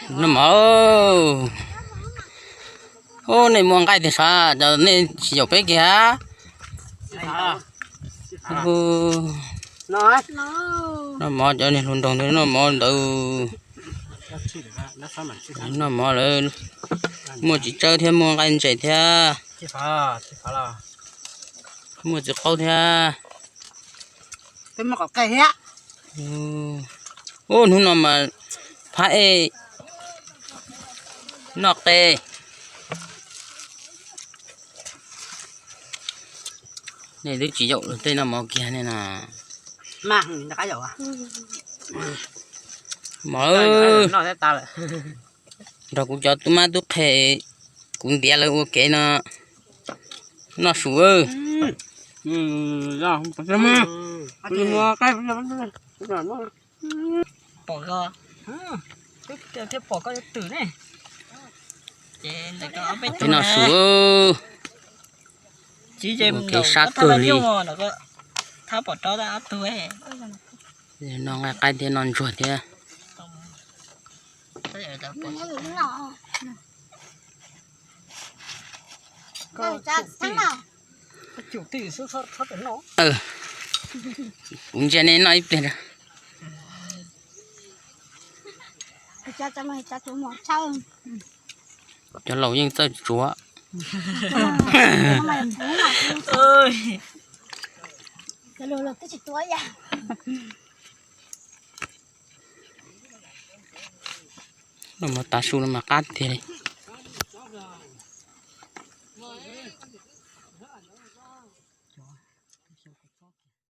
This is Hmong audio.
Noj mov. Ub, nej muaj nqaij tiag sav, cov nej tsis yaum peb kiag. Noj mov, cov niag hluas nraug ntawd noj mov ntawd. Noj mov lawm, muaj txiv tsawb thiab muaj nqaij ntses thiab, muaj txiv qaub thiab. Ub, hnub no mas phab ej noj qe. Nej twb tsis yaum luag tej noj mov kiag ne na. Mov, nrog kuv cov tub mab tub qhe, kuv ntiav lawv ua kev no, noj su. Peb noj su, ua kev sab kawg li. Noj nqaij qaib thiab noj ntsuag thiab. Kuv ntsia nej noj ib pliag. Cov laus yeej txawj tsuav. Noj mov tav su no mas qab tiag li.